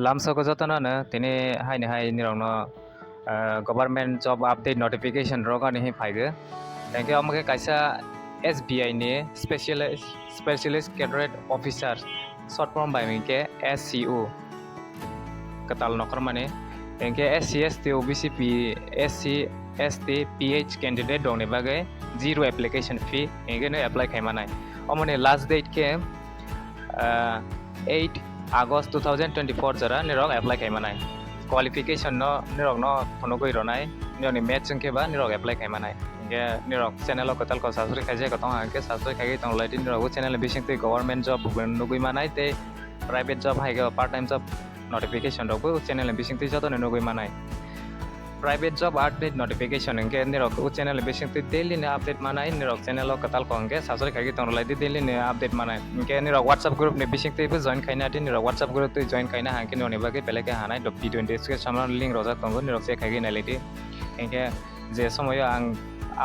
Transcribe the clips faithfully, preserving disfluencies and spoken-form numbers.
Lamsoko jotono no tini haini hai nirokno, ah, government job update notification rok ani hi phaigo. Thank you. Omo khe kaisa S B I ni specialist, specialist cadet officer, short form bai hwnkhe S C O, kwtal nokhormani. Hinkhe S C, S T, O B C, P, S C, S T, P H candidate rokni bagwi zero application fee hinkhe no apply khai manai. Omoni last date khe, ah, eight August two thousand twenty-four jora nirok apply khai manai. Qualification no nirok no phunugwi ronai, nirokni match wngkhe ba nirok apply khai manai. Hinkhe nirok channel o kwtal kok subscribe khaijak tong hwnkhe subscribe khaiwi tong lai di, nirok o channel ni bisingtwi government job bo nugwi manai tei private job hai khe part time job notification rok bo channel ni bisingtwi jotono nugwi manai. Private job update notification hinkhe nirok o channel ni bisingtwi daily ni update manai, nirok channel o kwtal kok hinkhe subscribe khaiwi tong lai di, daily ni update manai. Hinkhe nirok WhatsApp group ni bisingtwi bo join khaina di, nirok WhatsApp group twi join khaina hwnkhe nirokni bagwi belai khe hanai, do video ni description o link rojak tongo, nirok check khaiwi nai lai di. Hinkhe je somoyo ang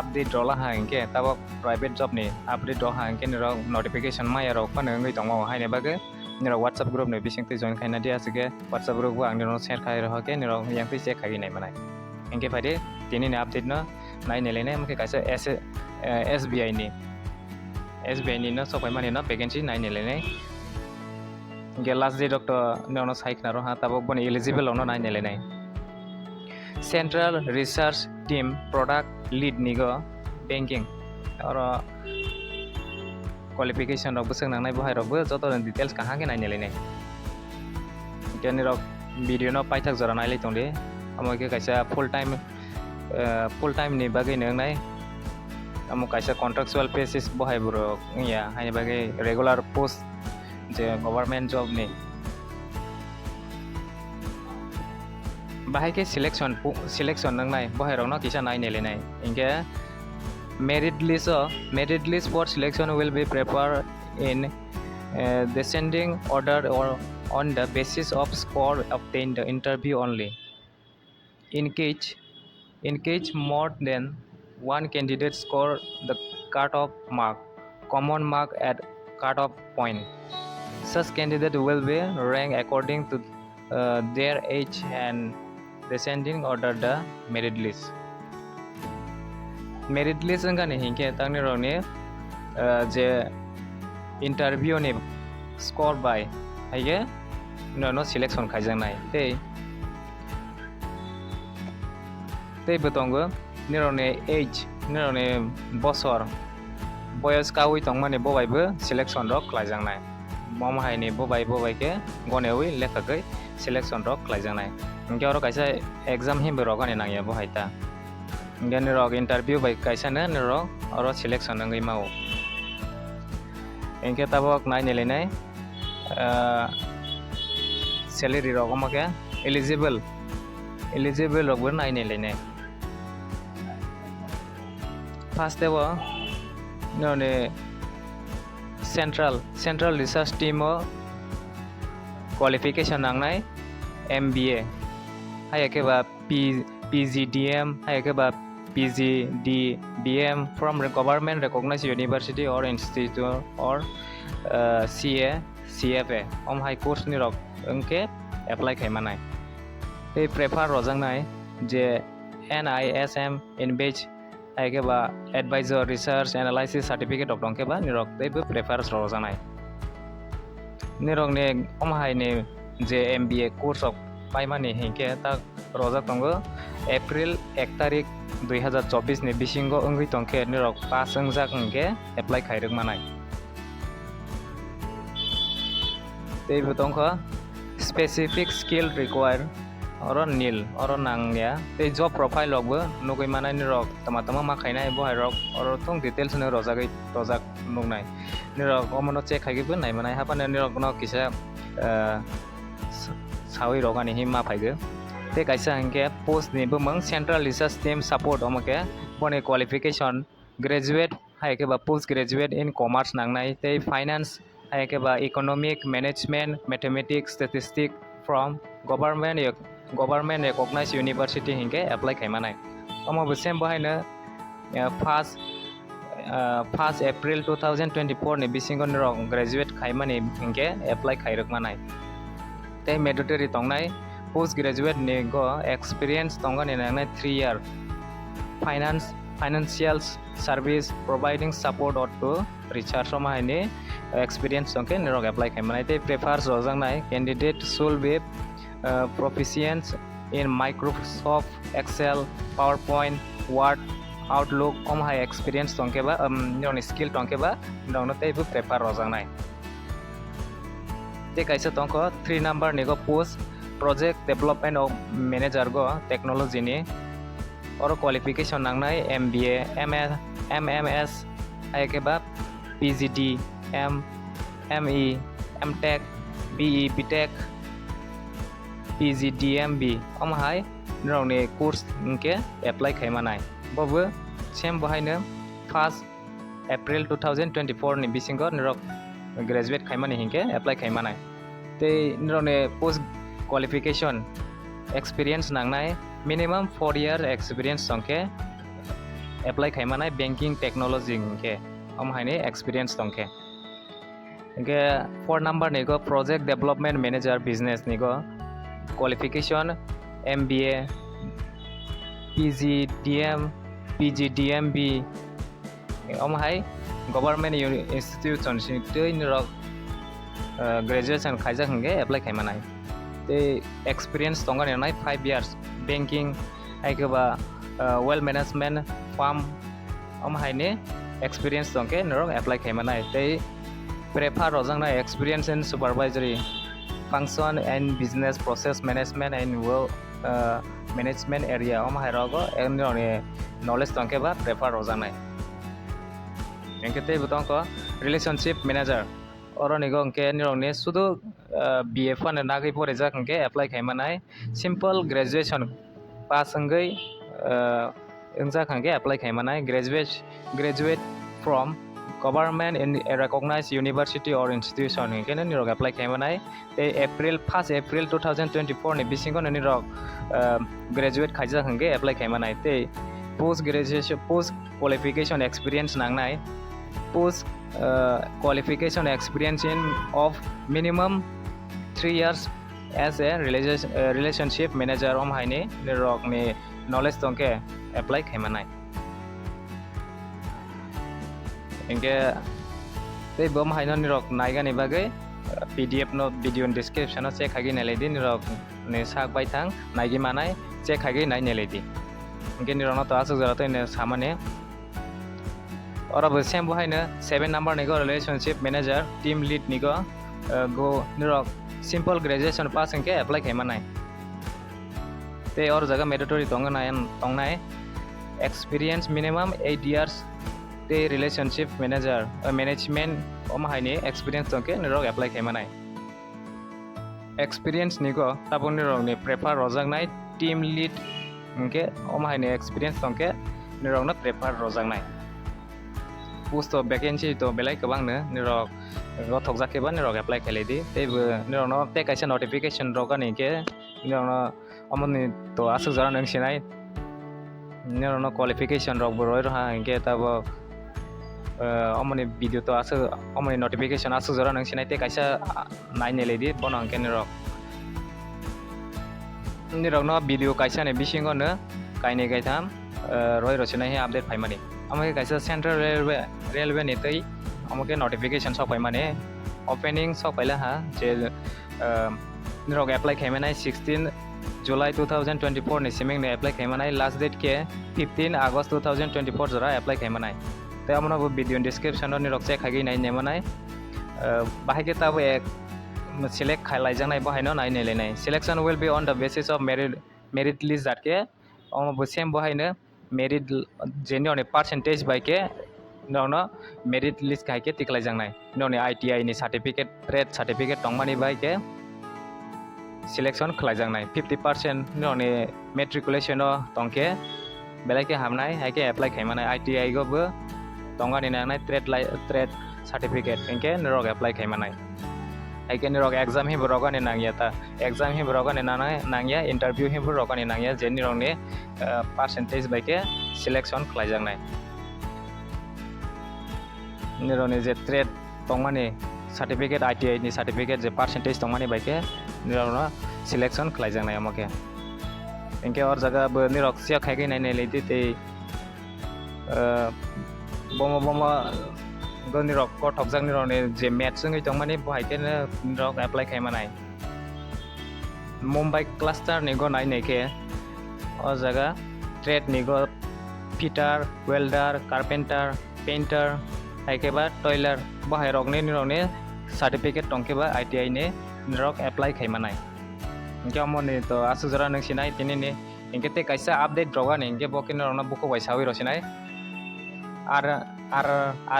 update rwla ha hinkhe tabok private job ni update rok ha hinkhe nirok notification maya rok phano wngwi tongo, haini bagwi nirok WhatsApp group ni bisingtwi join khaina di, aswk khe WhatsApp group o ang nirok share khai rw khe nirok yang twi check khaiwi nai manai. Hinkhe phaidi tini ni update no nai nai lai nai, omo khe kaisa S-, eh, S B I ni, S B I ni no sok pai mani no vacancy nai nai lai nai. Hinkhe last date rok to nirok no sai khna rw ha, tabok boni eligible rok no nai nai lai nai. Central Research Team Product Lead nigo banking. Oro qualification rok bwswk nangnai, bo hai rok bo joto ni details kaham khe nai nai lai nai. Hinkhe nirok video no paithak jora nai lai tong di. Omo khe kaisa full time, eh, full time ni bagwi no wngnai. Omo kaisa contractual basis bo hai borok wngya, haini bagwi regular post je government job ni. Bahai khe selection pu-, selection wngnai, bo hai rokno kisa nai nai lai nai. Hinkhe merit list o, merit list for selection will be prepared in, eh, descending order or on the basis of score obtained the interview only. In case, in case more than one candidate score the cutoff mark, common mark at cutoff point, such candidate will be ranked according to, uh, their age and descending order the merit list. Merit list wngkha ni hinkhe tangni rokni, uh, je interview ni score bai haikhe nono selection khaijaknai tei Tei bo tongo, nirokni age, nirokni bosor, boyos kaui tongmani bo bai bo selection rok khlaijaknai. Omo hai ni bo bai, bo bai khe goneui lekhagwi selection rok khlaijaknai. Hinkhe oro kaisa exam hinwi rogani nangya bo hai ta. Hinkhe nirok interview bai kaisa no nirok oro selection wngwi mao. Hinkhe tabok nai nai lainai, ah, salary rok omo khe eligible, eligible rok bo nai nai lainai. First o noni central, central research team o qualification nangnai M B A, hai khe ba P-, P G D M, hai khe ba P G D B M from re-, government recognized university or institute or, uh, C A, C F A, om hai course ni rok wngkhe apply khai manai. Tei prefer rojaknai je N I S M in batch hai khe ba advisor, research, analysis certificate rok tong khe ba nirok tei bo prefer rojaknai. Nirokni om hai ni je M B A course rok paimani hinkhe ta rojak tongo April ek tarik dui hazar chobbish ni bisingo wngwi tongkhe nirok pass wngjak hinkhe apply khairwk manai. Tei bo tongkha specific skill require, oro nil, oro nangya. Tei job profile rokbo nugwi manai nirok tama tama ma khainai bo hai rok oro thung details no rojagwi rojak nuknai. Nirok omono check khaigwi bo naimanai haphano nirokno kisa, eh, s-, sawi rok ani hi ma phaigo. Tei kaisa hinkhe post ni bumung Central Research Team Support, omo khe boni qualification graduate hai khe ba post graduate in commerce nangnai tei finance hai khe ba economic management, mathematics, statistics from government, government recognized university hinkhe apply khai manai. Omo bo same bo haino, eh, first, eh, first April two thousand twenty-four ni bisingo norok graduate khaimani hinkhe apply khairok manai. Tei mandatory tongnai post graduate ni go experience tongani nangnai three year finance, financial service providing support or to research, omo hai ni experience tongkhe nirok apply khai manai. Tei prefer rojaknai candidate should be uh, proficient in Microsoft Excel, PowerPoint, Word, Outlook, omo hai experience tongkhe ba, um, nirokni skill tongkhe ba, nirokno teibo prefer rojaknai. Tei kaisa tongkho three number ni go post project development of manager go technology ni. Oro qualification nangnai M B A, M A, M M S, hai khe ba P G D M, M E, M Tech, B E, B Tech, P G D M B. Omo hai nirokni course hinkhe apply khai manai. Bobo same bo haino first April two thousand twenty-four ni bisingo nirok graduate khaimani hinkhe apply khaimanai. Tei nirokni post qualification experience nangnai, minimum four year experience tongkhe apply khaimanai banking technology hinkhe, omo haini experience tongkhe. Hinkhe four number ni go project development manager business ni go qualification M B A, P G D M, P G D M B, omo hai government uni-, institution sini twi nirok, uh, graduation khaijak hinkhe apply khaimanai. Tei experience tongani nai five years banking, hai khe ba, uh, wealth management firm, omo hai ni experience tongkhe nirok apply khaimanai. Tei prefer rojaknai experience in supervisory function and business process management and wealth, uh, management area, omo hai rogo nirokni knowledge tongkhe ba prefer rojaknai. Hinkhe teibo tongkho relationship manager. Oro ni go hinkhe nirokni sudu, ah, B A phano nagwi porijak hinkhe apply khaimanai. Simple graduation pass wngwi, ah, wngjak hinkhe apply khaimanai. Graduate, graduate from government in a recognized university or institution hinkhe nirok apply khaimanai. Tei April, first April two thousand twenty-four ni bisingo nirok, ah, graduate khaijak hinkhe apply khaimanai. Tei post graduation, post qualification experience nangnai. Post, uh, qualification experience in of minimum three years as a relation-, uh, relationship manager, omo haini nirokni knowledge tongkhe apply khaimanai. Hinkhe tei bo omo haino nirok naigani bagwi, uh, P D F no video ni description o check khaigwi nailaidi, nirok ni sak baithang naigwi manai check khaigwi nai nailaidi. Hinkhe nirokno to aswk jora tei samani. Oro bo same bo haino seven number ni go relationship manager, team lead ni go, uh, go nirok simple graduation pass hinkhe apply khaimanai. Tei oro jaga mandatory tongnai, tongnai experience minimum eight years tei relationship manager, uh, management omo haini experience tongkhe nirok apply khaimanai. Experience ni go tabuk nirokni prefer rojaknai team lead hinkhe omo haini experience tongkhe nirokno prefer rojaknai. Post o vacancy to belai kwbangno, nirok gothokjak khe ba nirok apply khailai di. Tei bo nirokno tei kaisa notification rwkani hinkhe nirokno omoni to aswk jora no wng sinai. Nirokno qualification rok bo roi rwha hinkhe tabuk, eh, omoni video to aswk, omoni notification aswk jora no wng sinai tei kaisa, ah, nai nai lai di bono hinkhe nirok. Nirokno video kaisa ni bisingo no kainwi kaitham, eh, roi rwchinai hi update phaimani. Omo khe kaisa Central Railway, Railway ni twi omo khe notification sok phaimani. Opening sok phaila ha je, eh, nirok apply khaimanai sixteen July two thousand twenty-four ni siming ni apply khaimanai, last date khe fifteen August two thousand twenty-four jora apply khaimanai. Tei omono bo video ni description o nirok check khaigwi nai naimanai. Eh, bahai khe tabuk ek select khailaijaknai, bo haino nai nailainai. Selection will be on the basis of merit, merit list jat khe omo bo same bo haino merit l-, je nirokni percentage bai khe nirokno merit list khai khe tikhlaijaknai. Nirokni I T I ni certificate, trade certificate tongmani bai khe selection khlaijaknai. Fifty percent nirokni matriculation o tongkhe belai khe hamnai, hai khe apply khaimanai. I T I go bo tongani nangnai trade lai-, trade certificate, hinkhe nirok apply khaimanai. Hai khe nirok exam hi bo rwgani nangya ta, exam hi bo rwgani nangnai, nangya, interview hi bo rwgani nangya, je nirokni, eh, percentage bai khe selection khlaijaknai. Nirokni je trade tongmani certificate, I T I ni certificate je percentage tongmani bai khe nirokno selection khlaijaknai omo khe. Hinkhe o jaga bo nirok siya khai khai nai nai lai di tei, ah, bomo bomo go nirok kothokjak nirokni je match wngwi tongmani bo hai khe nirok apply khai manai. Mumbai cluster ni go nai nai khe o jaga trade ni go fitter, welder, carpenter, painter, hai khe ba tailor bo hai rokni nirokni certificate tong khe ba I T I ni nirok apply khai manai. Hinkhe omo ni to aswk jora nwng sinai tini ni hinkhe tei kaisa update rok ani hinkhe bo khe nirokno bukhuk bai sawi rw sinai. Ar, ar,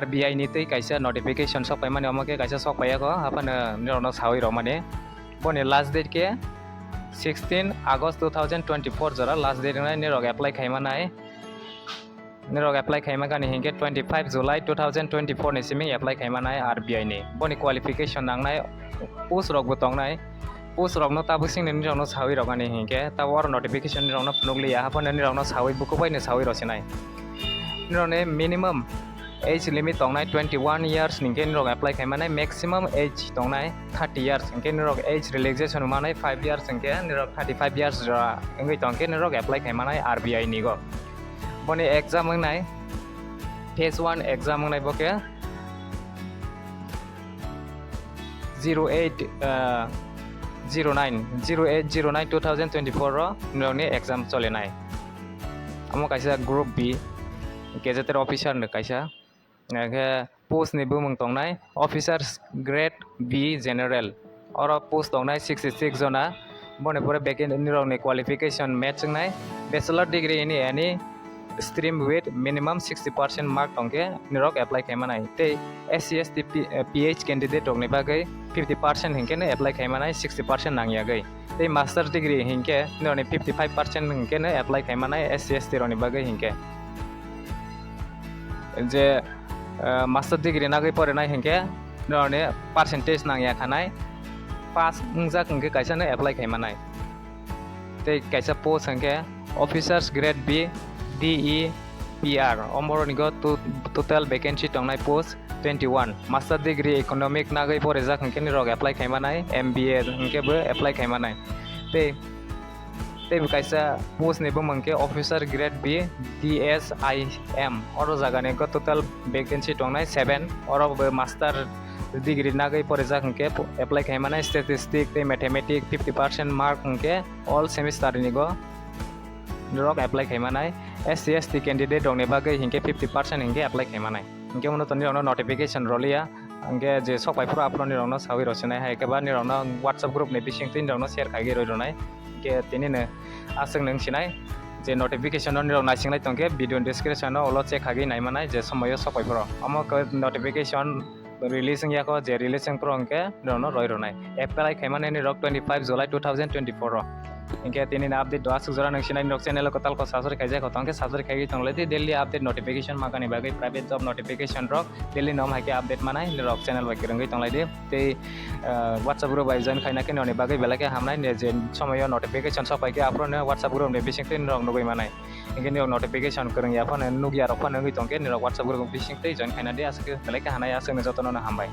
R B I ni tei kaisa notification sok pai mani omo khe kaisa sok pai ya kho haphano nirokno sawi rw mani. Boni last date khe sixteen August two thousand twenty-four jora last date wngnai nirok apply khai manai. Nirok apply khai mankha ni hinkhe twenty-five July two thousand twenty-four ni simi apply khai manai R B I ni. Boni qualification nangnai post rok bo tongnai. Post rokno tabuk singni nirokno sawi rok ani hinkhe tabo oro notification nirokno phunuk liya haphano nirokno sawi bukhuk bai no sawi rw sinai. Nirokni minimum age limit tongnai twenty-one years hinkhe nirok apply khai manai, maximum age tongnai thirty years hinkhe nirok age relaxation manai five years hinkhe nirok thirty-five years jora wngwi tongkhe nirok apply khai manai R B I ni go. Boni exam wngnai phase one exam wngnai bo khe zero eight, ah, zero nine, zero eight zero nine two thousand twenty-four o nirokni exam cholinai. Omo kaisa group B, gazetted officer ni kaisa. Hingkhe post ni bumung tongnai officers grade B general. Oro post tongnai sixty six jona. Boni pore vacancy nirokni qualification match wngnai bachelor degree in any stream with minimum sixty percent mark tongkhe nirok apply khai manai. Tei S C S T P, eh, P H candidate rokni bagwi fifty percent hinkhe no apply khai manai, sixty percent nangyagwi. Tei master degree hinkhe nirokni fifty five percent hinkhe no apply khai manai S C S T rokni bagwi hinkhe. Je, eh, master degree nagwi porinai hinkhe nirokni percentage nangya khanai, pass wngjak hinkhe kaisa no apply khai manai. Tei kaisa post hinkhe officers grade B, D E, P R, omoroni go to-, total vacancy tongnai post twenty-one. Master degree economic nagwi porijak hinkhe nirok apply khai manai, M B A hinkhe bo apply khai manai. Tei, tei bo kaisa post ni bumung khe officer grade B, D S I M. Oro jaga ni go total vacancy tongnai seven. Oro bo master degree nagwi porijak hinkhe apply khai manai, statistic tei mathematics fifty percent mark hinkhe all semester ni go norok apply khai manai. S C S T candidate rokni bagwi hinkhe fifty percent hinkhe apply khai manai. Hinkhe uno to nirokno notification rwliya, hinkhe je sok pai phuru aphuru nirokno sawi rw sinai, hai khe ba nirokno WhatsApp group ni bising twi nirokno share khai rwi rwnai. Hinkhe tini no aswk nwng sinai je notification no nirok naising lai tongkhe video description o ulo check khai nai manai je somoyo sok pai phuru. Omo khe notification release wngya kho, je release wng phuru hinkhe norokno roi rwnai. Apply khaimani nirok twenty-five July two thousand twenty-four o. Hinkhe tini ni update do aswk jora nwng sinai nirok channel o kwtal kho subscribe khaijak kho tongkhe subscribe khaiwi tonglai di, daily update notification makani bagwi private job notification rok daily nom hai khe update manai nirok channel bai kwrwngwi tonglai di. Tei, ah, WhatsApp group bai join khaina khe nirokni bagwi belai khe hamnai, je somoyo notification sok pai khe aphuru no WhatsApp group ni bising twi nirok nugwi manai. Hinkhe nirok notification kwrwng ya phano nukya rok phano wngwi tongkhe nirok WhatsApp group bising twi join khaina di, aswk khe belai khe hanai, aswk no jotono no hambai.